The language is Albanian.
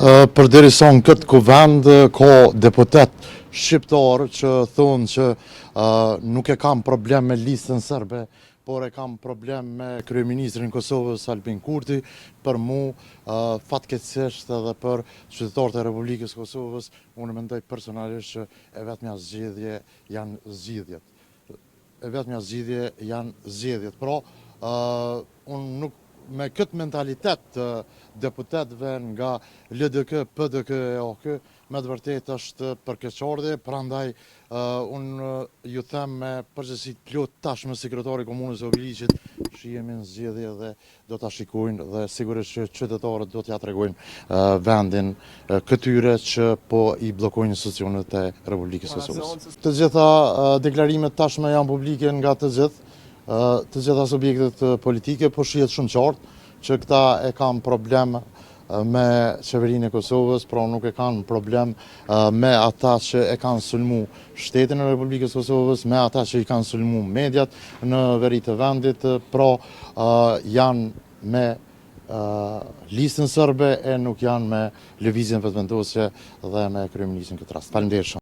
Përderisa në këtë kuvend ka deputet shqiptar që thonë që nuk e kam problem me listën serbe, por e kam problem me kryeministrin e Kosovës Albin Kurti, për mu fatkeqësisht edhe për qytetarët e Republikës së Kosovës, unë mendoj personalisht që e vetmja zgjidhje janë zgjidhjet. E vetmja zgjidhje janë zgjedhjet. Pra, unë nuk me këtë mentalitet të deputetëve nga LDK, PDK e AAK, me të vërtetë është për keqardhje, prandaj unë ju them me përgjegjësi të plotë tashmë si kryetar i komunës së Obiliqit, shihemi në zgjedhje dhe do ta shikojnë dhe sigurisht që qytetarët do t'ja tregojnë vendin këtyre që po i bllokojnë institucionet e Republikës së Kosovës. Të gjitha deklarimet tashmë janë publike nga të gjithë, të gjitha subjektet politike, po shihet shumë qartë që këta e kanë problem me qeverinë e Kosovës, pra nuk e kanë problem me ata që e kanë sulmu shtetin e Republikës së Kosovës, me ata që i kanë sulmu mediat në veri të vendit, pra janë me listën serbe e nuk janë me lëvizjen Vetëvendosje dhe me kryeministrin këtë rast. Faleminderit shumë.